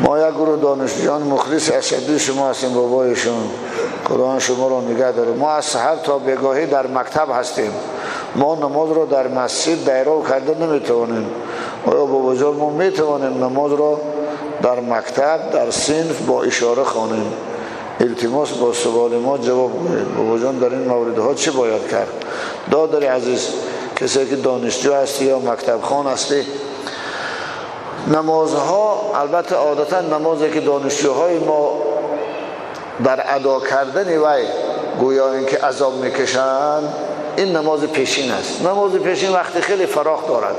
ما یک گروه دانشجویان مخلص اشدی شما هستیم بابایشون، خداوند شما رو نگه داره. ما از سحر تا بگاهی در مکتب هستیم، ما نماز رو در مسجد دایره کرده نمیتوانیم. آیا بابا جان ما میتوانیم نماز رو در مکتب در صنف با اشاره خوانیم؟ التماس با سوال ما جواب گویید. بابا جان در این موردها چه باید کرد؟ دادر عزیز، کسی که دانشجو هستی یا مکتب خوان هستی، نمازها البته عادتا نمازی که دانشجوهای ما در ادا کردن وی گویا اینکه عذاب میکشند، این نماز پیشین است. نماز پیشین وقتی خیلی فراخ دارد،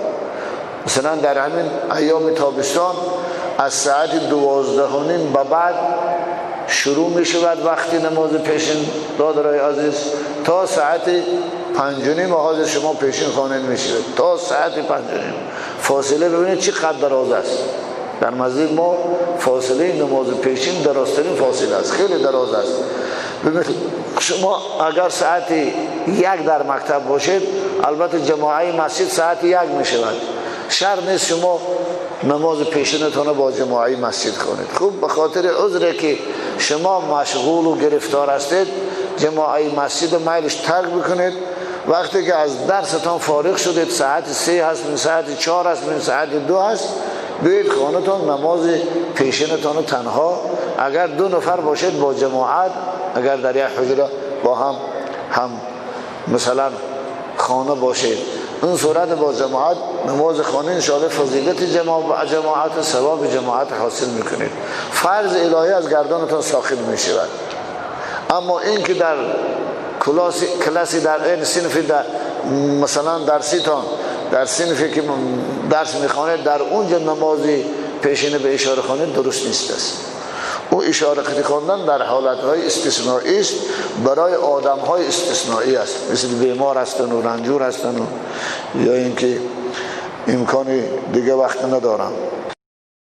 مثلا در همین ایام تابستان از ساعت 12:30 به بعد شروع می شود وقتی نماز پیشین دادرای عزیز تا ساعت 5:30 حاضر شما پیشین خوانده می شود. تا ساعت 5:30 فاصله ببینید چقدر دراز است. در مسجد ما فاصله نماز پیشین درازترین فاصله است، خیلی دراز است. ببینید شما اگر ساعت 1 در مکتب باشید، البته جماعه مسجد ساعت 1 می شود، شرط نیست شما نماز پیشینتان با جماعه مسجد خوانید. خوب به خاطر عذری که شما مشغول و گرفتار هستید جماعه مسجد میلش ترک بکنید. وقتی که از درستان فارغ شدید، ساعت 3 هست، ساعت 4 هست، ساعت 2 هست، بیاید خانه‌تان نماز پیشینتان رو تنها، اگر 2 نفر باشید با جماعت، اگر در یک حجره با هم مثلا خانه باشید، این صورت با جماعت نماز خانه انشاءالله فضیلت جماعت و ثواب جماعت حاصل میکنید. فرض الهی از گردانتان ساقط میشود. اما این که در کلاسی در این صنفی در مثلا درسیتان در صنفی که درس میخوانید در اونجا نمازی پیشینه به اشاره خوانید درست نیست است. او اشاره خطی خواندن در حالتهای استثنایی است، برای آدمهای استثنایی است، مثل بیمار هستن و رنجور هستن و یا اینکه امکانی دیگه وقت ندارن.